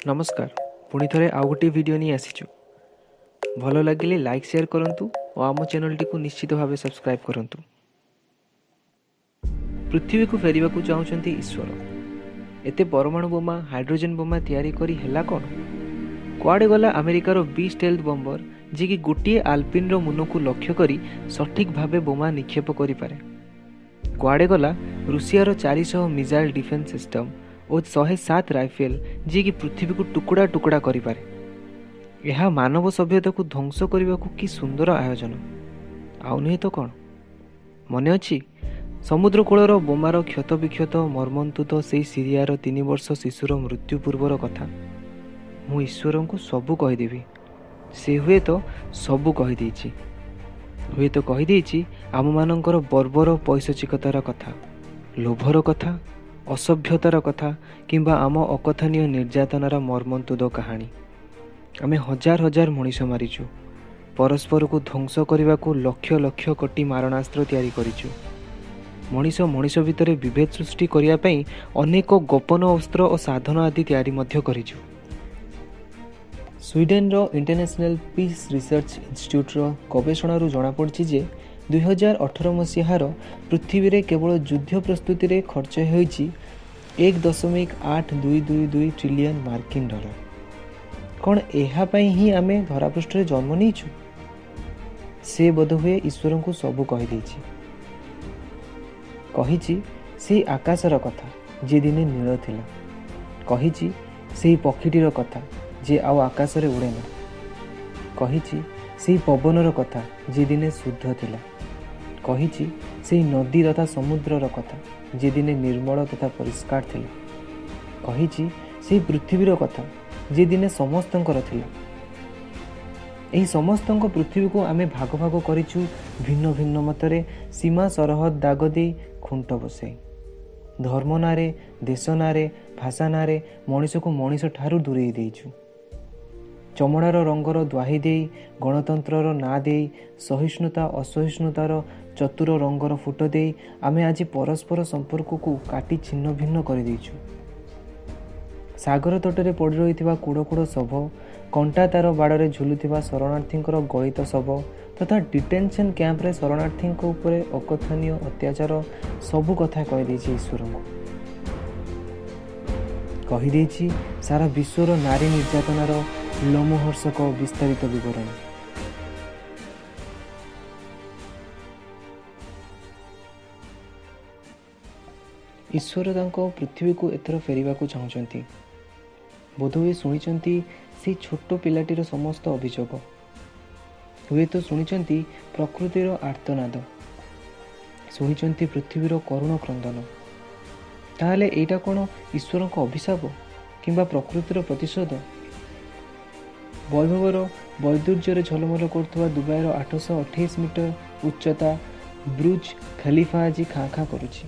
ନମସ୍କାର, ପୁଣି ଥରେ ଆଉ ଗୋଟିଏ ଭିଡ଼ିଓ ନେଇ ଆସିଛୁ। ଭଲ ଲାଗିଲେ ଲାଇକ୍, ସେୟାର କରନ୍ତୁ ଓ ଆମ ଚ୍ୟାନେଲଟିକୁ ନିଶ୍ଚିତ ଭାବେ ସବସ୍କ୍ରାଇବ୍ କରନ୍ତୁ। ପୃଥିବୀକୁ ଫେରିବାକୁ ଚାହୁଁଛନ୍ତି ଈଶ୍ୱର। ଏତେ ପରମାଣୁ ବୋମା, ହାଇଡ୍ରୋଜେନ୍ ବୋମା ତିଆରି କରି ହେଲା କ'ଣ? କୁଆଡ଼େ ଗଲା ଆମେରିକାର ବି ଷ୍ଟେଲ୍ଥ ବମ୍ବର, ଯିଏକି ଗୋଟିଏ ଆଲପିନ୍ର ମୁନକୁ ଲକ୍ଷ୍ୟ କରି ସଠିକ୍ ଭାବେ ବୋମା ନିକ୍ଷେପ କରିପାରେ? କୁଆଡ଼େ ଗଲା ରୁଷିଆର 400 ମିଜାଇଲ୍ ଡିଫେନ୍ସ ସିଷ୍ଟମ୍ ଓ 107 ରାଇଫେଲ୍, ଯିଏକି ପୃଥିବୀକୁ ଟୁକୁଡ଼ା ଟୁକୁଡ଼ା କରିପାରେ? ଏହା ମାନବ ସଭ୍ୟତାକୁ ଧ୍ୱଂସ କରିବାକୁ କି ସୁନ୍ଦର ଆୟୋଜନ, ଆଉ ନୁହେଁ ତ କ'ଣ? ମନେ ଅଛି ସମୁଦ୍ର କୂଳର ବୋମାର କ୍ଷତବିକ୍ଷତ ମର୍ମନ୍ତୁଦ ସେଇ ସିରିଆର 3 ବର୍ଷ ଶିଶୁର ମୃତ୍ୟୁ ପୂର୍ବର କଥା? ମୁଁ ଈଶ୍ୱରଙ୍କୁ ସବୁ କହିଦେବି। ସେ ହୁଏତ ସବୁ କହିଦେଇଛି। ହୁଏତ କହିଦେଇଛି ଆମମାନଙ୍କର ବର୍ବର ପୈଶାଚିକତାର କଥା, ଲୋଭର କଥା, ଅସଭ୍ୟତାର କଥା, କିମ୍ବା ଆମ ଅକଥନୀୟ ନିର୍ଯାତନାର ମର୍ମନ୍ତୁଦ କାହାଣୀ। ଆମେ ହଜାର ହଜାର ମଣିଷ ମାରିଛୁ। ପରସ୍ପରକୁ ଧ୍ୱଂସ କରିବାକୁ ଲକ୍ଷ ଲକ୍ଷ କୋଟି ମାରଣାସ୍ତ୍ର ତିଆରି କରିଛୁ। ମଣିଷ ମଣିଷ ଭିତରେ ବିଭେଦ ସୃଷ୍ଟି କରିବା ପାଇଁ ଅନେକ ଗୋପନ ଅସ୍ତ୍ର ଓ ସାଧନ ଆଦି ତିଆରି ମଧ୍ୟ କରିଛୁ। ସ୍ୱିଡେନର ଇଣ୍ଟରନ୍ୟାସନାଲ ପିସ୍ ରିସର୍ଚ୍ଚ ଇନଷ୍ଟିଚ୍ୟୁଟ୍ର ଗବେଷଣାରୁ ଜଣାପଡ଼ିଛି ଯେ 2018 ମସିହାର ପୃଥିବୀରେ କେବଳ ଯୁଦ୍ଧ ପ୍ରସ୍ତୁତିରେ ଖର୍ଚ୍ଚ ହୋଇଛି 1.8222 ଟ୍ରିଲିୟନ ମାର୍କିନ ଡଲାର। କ'ଣ ଏହା ପାଇଁ ହିଁ ଆମେ ଧରାପୃଷ୍ଠରେ ଜନ୍ମ ନେଇଛୁ? ସେ ବୋଧହୁଏ ଈଶ୍ୱରଙ୍କୁ ସବୁ କହିଦେଇଛି। କହିଛି ସେଇ ଆକାଶର କଥା ଯିଏ ଦିନେ ନୀଳ ଥିଲା। କହିଛି ସେଇ ପକ୍ଷୀଟିର କଥା ଯିଏ ଆଉ ଆକାଶରେ ଉଡ଼େ ନା। କହିଛି ସେଇ ପବନର କଥା ଯିଏ ଦିନେ ଶୁଦ୍ଧ ଥିଲା। କହିଛି ସେଇ ନଦୀ ତଥା ସମୁଦ୍ରର କଥା ଯିଏ ଦିନେ ନିର୍ମଳ ତଥା ପରିଷ୍କାର ଥିଲା। କହିଛି ସେଇ ପୃଥିବୀର କଥା ଯିଏ ଦିନେ ସମସ୍ତଙ୍କର ଥିଲା। ଏହି ସମସ୍ତଙ୍କ ପୃଥିବୀକୁ ଆମେ ଭାଗ ଭାଗ କରିଛୁ ଭିନ୍ନ ଭିନ୍ନ ମତରେ, ସୀମା ସରହଦ ଦାଗ ଦେଇ ଖୁଣ୍ଟ ବସାଇ। ଧର୍ମ ନାଁରେ, ଦେଶ ନାଁରେ, ଭାଷା ନାଁରେ ମଣିଷକୁ ମଣିଷ ଠାରୁ ଦୂରେଇ ଦେଇଛୁ। ଚମଡ଼ାର ରଙ୍ଗର ଦ୍ୱାହି ଦେଇ, ଗଣତନ୍ତ୍ରର ନାଁ ଦେଇ, ସହିଷ୍ଣୁତା ଅସହିଷ୍ଣୁତାର ଚତୁର ରଙ୍ଗର ଫୁଟ ଦେଇ ଆମେ ଆଜି ପରସ୍ପର ସମ୍ପର୍କକୁ କାଟି ଛିନ୍ନ ଭିନ୍ନ କରିଦେଇଛୁ। ସାଗର ତଟରେ ପଡ଼ି ରହିଥିବା କୁଢ଼ କୁଢ଼ ଶବ, କଣ୍ଟା ତାର ବାଡ଼ରେ ଝୁଲୁଥିବା ଶରଣାର୍ଥୀଙ୍କର ଗଳିତ ଶବ ତଥା ଡିଟେନସନ୍ କ୍ୟାମ୍ପରେ ଶରଣାର୍ଥୀଙ୍କ ଉପରେ ଅକଥନୀୟ ଅତ୍ୟାଚାର, ସବୁ କଥା କହିଦେଇଛି ଈଶ୍ୱରଙ୍କୁ। କହିଦେଇଛି ସାରା ବିଶ୍ୱର ନାରୀ ନିର୍ଯାତନାର ଲୋମହର୍ଷକ ବିସ୍ତାରିତ ବିବରଣୀ। ଈଶ୍ୱର ତାଙ୍କ ପୃଥିବୀକୁ ଏଥର ଫେରିବାକୁ ଚାହୁଁଛନ୍ତି। ବୋଧହୁଏ ଶୁଣିଛନ୍ତି ସେଇ ଛୋଟ ପିଲାଟିର ସମସ୍ତ ଅଭିଯୋଗ। ହୁଏତ ଶୁଣିଛନ୍ତି ପ୍ରକୃତିର ଆର୍ତ୍ତନାଦ, ଶୁଣିଛନ୍ତି ପୃଥିବୀର କରୁଣ କ୍ରନ୍ଦନ। ତାହେଲେ ଏଇଟା କ'ଣ ଈଶ୍ୱରଙ୍କ ଅଭିଶାପ କିମ୍ବା ପ୍ରକୃତିର ପ୍ରତିଶୋଧ? ବୈଭବର ବୈଦୁର୍ଯ୍ୟରେ ଝଲମଲ କରୁଥିବା ଦୁବାଇର 828 ମିଟର ଉଚ୍ଚତା ବ୍ରୁଜ୍ ଖଲିଫା ଆଜି ଖାଁ ଖାଁ କରୁଛି।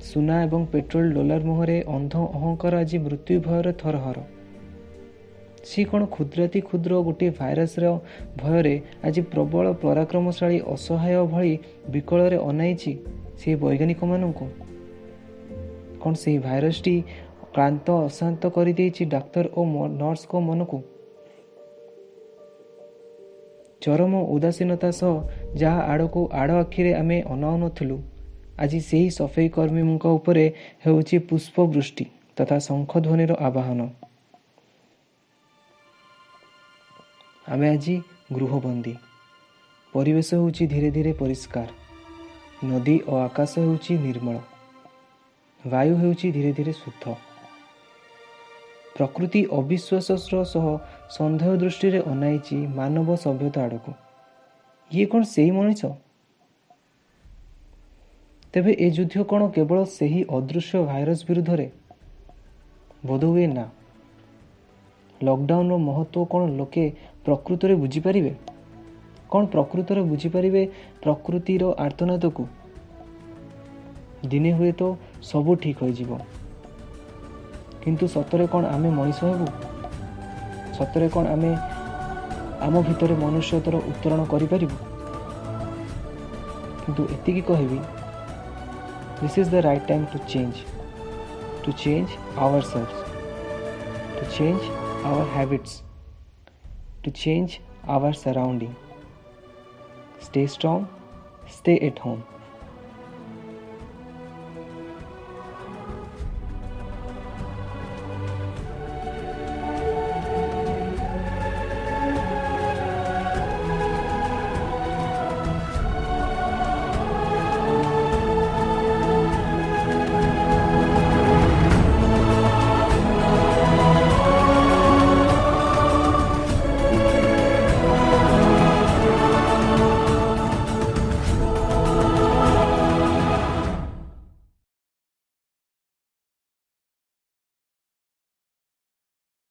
ସୁନା ଏବଂ ପେଟ୍ରୋଲ ଡଲାର ମୋହରେ ଅନ୍ଧ ଅହଙ୍କାର ଆଜି ମୃତ୍ୟୁ ଭୟରେ ଥରହର। ସିଏ କ'ଣ କ୍ଷୁଦ୍ରାତି କ୍ଷୁଦ୍ର ଗୋଟିଏ ଭାଇରସର ଭୟରେ ଆଜି ପ୍ରବଳ ପରାକ୍ରମଶାଳୀ ଅସହାୟ ଭଳି ବିକଳରେ ଅନାଇଛି ସେ ବୈଜ୍ଞାନିକମାନଙ୍କୁ? କ'ଣ ସେହି ଭାଇରସଟି କ୍ଳାନ୍ତ ଅଶାନ୍ତ କରିଦେଇଛି ଡାକ୍ତର ଓ ନର୍ସଙ୍କ ମନକୁ? ଚରମ ଉଦାସୀନତା ସହ ଯାହା ଆଡ଼କୁ ଆଡ଼ ଆଖିରେ ଆମେ ଅନାଉନଥିଲୁ, ଆଜି ସେହି ସଫେଇ କର୍ମୀଙ୍କ ଉପରେ ହେଉଛି ପୁଷ୍ପବୃଷ୍ଟି ତଥା ଶଙ୍ଖଧ୍ୱନିର ଆବାହନ। ଆମେ ଆଜି ଗୃହବନ୍ଦୀ। ପରିବେଶ ହେଉଛି ଧୀରେ ଧୀରେ ପରିଷ୍କାର। ନଦୀ ଓ ଆକାଶ ହେଉଛି ନିର୍ମଳ। ବାୟୁ ହେଉଛି ଧୀରେ ଧୀରେ ଶୁଦ୍ଧ। ପ୍ରକୃତି ଅବିଶ୍ୱାସର ସହ ସନ୍ଦେହ ଦୃଷ୍ଟିରେ ଅନାଇଛି ମାନବ ସଭ୍ୟତା ଆଡ଼କୁ। ଇଏ କ'ଣ ସେଇ ମଣିଷ? ତେବେ ଏ ଯୁଦ୍ଧ କ'ଣ କେବଳ ସେହି ଅଦୃଶ୍ୟ ଭାଇରସ ବିରୁଦ୍ଧରେ? ବୋଧହୁଏ ନା। ଲକଡାଉନର ମହତ୍ତ୍ୱ କ'ଣ ଲୋକେ ପ୍ରକୃତରେ ବୁଝିପାରିବେ? କ'ଣ ପ୍ରକୃତରେ ବୁଝିପାରିବେ ପ୍ରକୃତିର ଆର୍ତ୍ତନାଦକୁ? ଦିନେ ହୁଏତ ସବୁ ଠିକ୍ ହୋଇଯିବ, କିନ୍ତୁ ସତରେ କ'ଣ ଆମେ ମଣିଷ ହେବୁ? ସତରେ କ'ଣ ଆମେ ଆମ ଭିତରେ ମନୁଷ୍ୟତ୍ୱର ଉତ୍ତରଣ କରିପାରିବୁ? କିନ୍ତୁ ଏତିକି କହିବି, this is the right time to change, to change ourselves. to change our habits, to change our surrounding. Stay strong, stay at home.